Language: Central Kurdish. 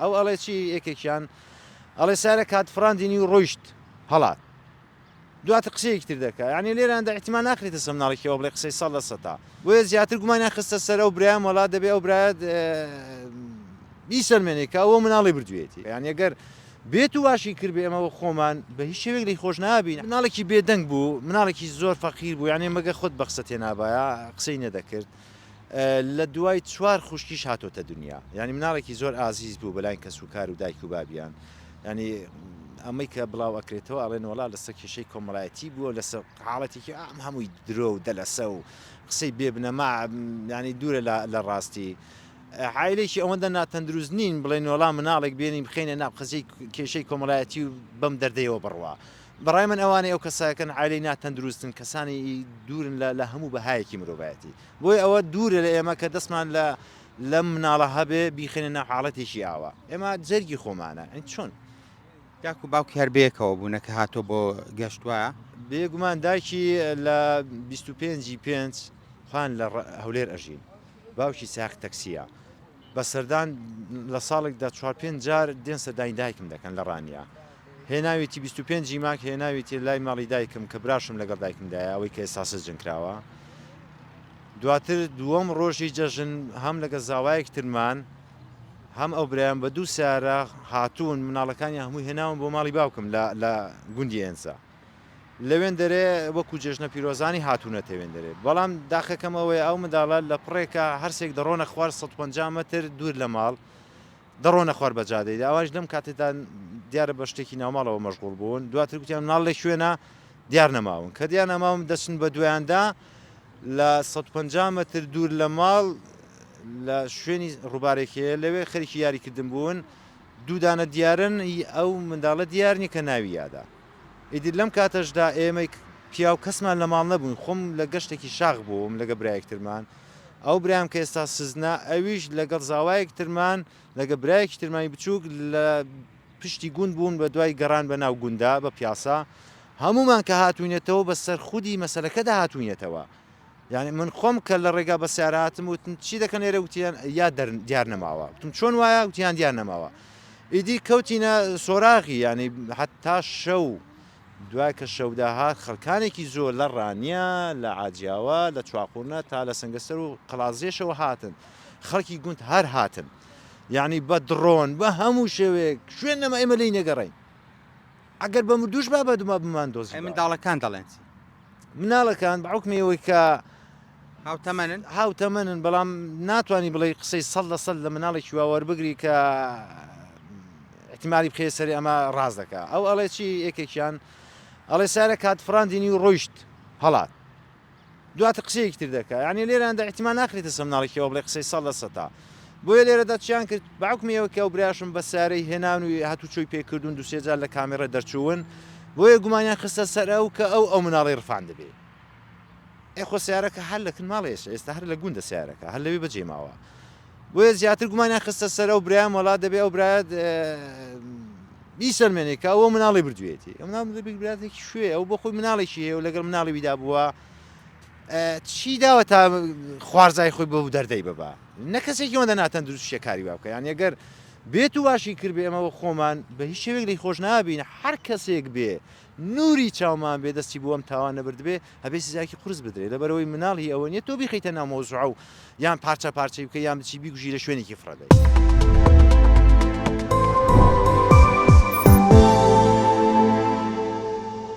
ئەو ئەڵێ چی یەکێکیان ئەڵێ سارە کات فراندینی و ڕۆیشت هەڵات دواتر قسەیەکی تر دەکا یعنی لێراندا احتیمال ناکرێتە سەر مناڵێکی ئەوە بڵێ قسەی سەد لە سەتا بۆیە زیاتر گومانیان خستە سەر ئەو برایە وەڵا دەبێ ئەو برایە بیسەلمێنێ کە ئەوە مناڵی بردوێتی یعنی ئەگەر بێت و واشی کرد بێ ئێمە خۆمان بە هیچ شێوەیەک لێی خۆش نابین مناڵێکی بێدەنگ بوو مناڵێکی زۆر فەقیر بوو یعنی مەگە خۆت بە قسە تێنابایە قسەی نەدەکرد لە دوای چوار خوشکیش هاتۆتە دنیا یانی مناڵێکی زۆر ئازیز بوو بەلاین کەس و کار و دایک و بابیان ینی ئەمەی کە بڵاو ئەکرێتەوە ئەڵێن وەڵا لەسەر کێشەی کۆمەڵایەتی بووە لەسەر حاڵەتێکی ئەم هەمووی درۆ و دەلەسە و قسەی بێبنەما ینی دوورە لە ڕاستی عیلێکی ئەوەندە ناتەندروست نین بڵێن وەڵا مناڵێک بێنین بخینە ناو قەزیەی کێشەی کۆمەڵایەتی و بەم دەردەیەوە بڕوا بەڕای من ئەوانەی ئەو کەسەکەن عایلەی ناتەندروستن کەسانی دوورن لە لە هەموو بەهایەکی مرۆڤایەتی بۆیە ئەوە دوورە لە ئێمە کە دەستمان لە لەم مناڵە هەبێ بیخەینە ناو حاڵەتێکی ئاوا ئێمە جەرگی خۆمانە ئەی چۆن داک و باوکی هەر بەیەکەوە بوونە کە هاتۆ بۆ گەشت وایە؟ بێگومان دایکی لە 25 ی پێنج خۆیان لە هەولێر ئەژین باوکی ساق تەکسیە بە سەردان لە ساڵێکدا چوار پێنج جار دێن سەردانی دایکم دەکەن لە ڕانیە هێناویتی 25 ی مانگ هێناویتی لای ماڵی دایکم کە براشم لەگەڵ دایکمدایە ئەوەی کە ئێستا سجن کراوە دواتر دووەم ڕۆژی جەژن هەم لەگە زاوایەک ترمان هەم ئەو برایان بە دوو سیارە هاتوون مناڵەکانیان هەمووی هێناون بۆ ماڵی باوکم لە لە گوندی ئێنسا لەوێندەرێ وەکو جێژنە پیرۆزانی هاتوونەتە وێندەرێ بەڵام داخەکەم ئەوەیە ئەو منداڵە لە پڕێکا هەرسێک دەڕۆنە خوار 150 مەتر دوور لە ماڵ دەڕۆنە خوار بە جادەیدا ئەوانیش لەم کاتێدا دیارە بە شتێکی ناوماڵەوە مەشغوڵ بوون دواتر گوتیان مناڵ لە کوێنە دیار نەماون کە دیار نەماون دەچن بە دوایاندا لە 150 مەتر دوور لە ماڵ لە شوێنی ڕووبارێک هەیە لەوێ خەریکی یاریکردن بوون دوو دانە دیارن ئەو منداڵە دیار نییە کە ناوی یادە ئیدی لەم کاتەشدا ئێمەی پیاو کەسمان لە ماڵ نەبووین، خۆم لە گەشتێکی شاخ بووم لەگە برایەک ترمان، ئەو برایم کە ئێستا سزنە ئەویش لەگەڵ زاوایەک ترمان لەگە برایەکی ترمانی بچووک لە پشتی گوند بوون بە دوای گەڕان بە ناو گوندا بە پیاسە هەموومان کە هاتووینەتەوە بە سەر خودی مەسەلەکەدا هاتووینەتەوە یعنی من خۆم کە لە ڕێگا بە سیارە هاتم وتم چی دەکەن ئێرە وتیان یا دیار نەماوە وتم چۆن وایە وتیان دیار نەماوە ئیدی کەوتینە سۆراغی یعنی حتا شەو دوای کە شەوداهات خەڵکانێکی زۆر لە ڕانیە لە عاجیاوە لە چواقورنە تا لە سنگەسەر و قەڵازێشەوە هاتن خەڵکی گوند هەر هاتن یعنی بە دڕۆن بە هەموو شێوەیەک شوێن نەما ئێمە لی نەگەڕین ئەگەر بە مردوش با بە دوما بمان دۆزی منداڵەکان دەڵێن چی مناڵەکان بە حوکمی ئەوەی کە هاوتەمەنن هاوتەمەنن بەڵام ناتوانانی بڵێ قسەی سەد لە سەد لە مناڵێکی وا وەربگری کە احتیمالی بخەیە سەری ئەمە ڕاست دەکا ئەو ئەڵێ چی یەکێکیان ئەڵێ سارە کات فراندینی و ڕۆیشت هەڵات دواتر قسەیەکی تر دەکا یعنی لێراندا احتیمال ناکرێتە سەر مناڵێکی ئەوە بڵێ قسەی سەد لە سەتا بۆیە لێرەدا چیان کرد بە حوکمی ئەوە کە ئەو براشم بە سارەی هێنان و هاتوچۆی پێکردوون دوو سێ جار لە کامێڕە دەرچوون بۆیە گومانیان خستە سەر ئەو کە ئەو ئەو مناڵەی ڕفاندبێ ئێ خۆ سیارەکە هەر لە کن ماڵێ ئێستا ئێستا هەر لە گوندە سیارەکە هەر لەوێ بەجێ ماوە بۆیە زیاتر گومانیان خستە سەر ئەو برایان وەڵا دەبێ ئەو برایە بیسەلمێنێ کە ئەوە مناڵی بردوێتی ئەو مناڵ براتێکی شوێ ئەو بۆ خۆی مناڵێکی هەیە و لەگەڵ مناڵی ویدا بووە چی داوە تا خوارزای خۆی بەو دەردەی ببا نە کەسێکی ئەوەندە ناتەندروست شێ کاری وا بکە یان ئەگەر بێت و واشی کرد بێ ئێمە خۆمان بە هیچ شێوەیەک لێی خۆش نابین هەر کەسێک بێ نوری چاومان بێ دەستی بۆ ئەم تاوانە بردبێ ئەبێ سزایەکی قورس بدرێ لەبەرئەوەی مناڵ هی ئەوە نیە تۆ بیخەیتە ناو مەوزوعە و یان پارچە پارچەی بکەی یان بچی بیکوژی لە شوێنێکی فڕەدەی.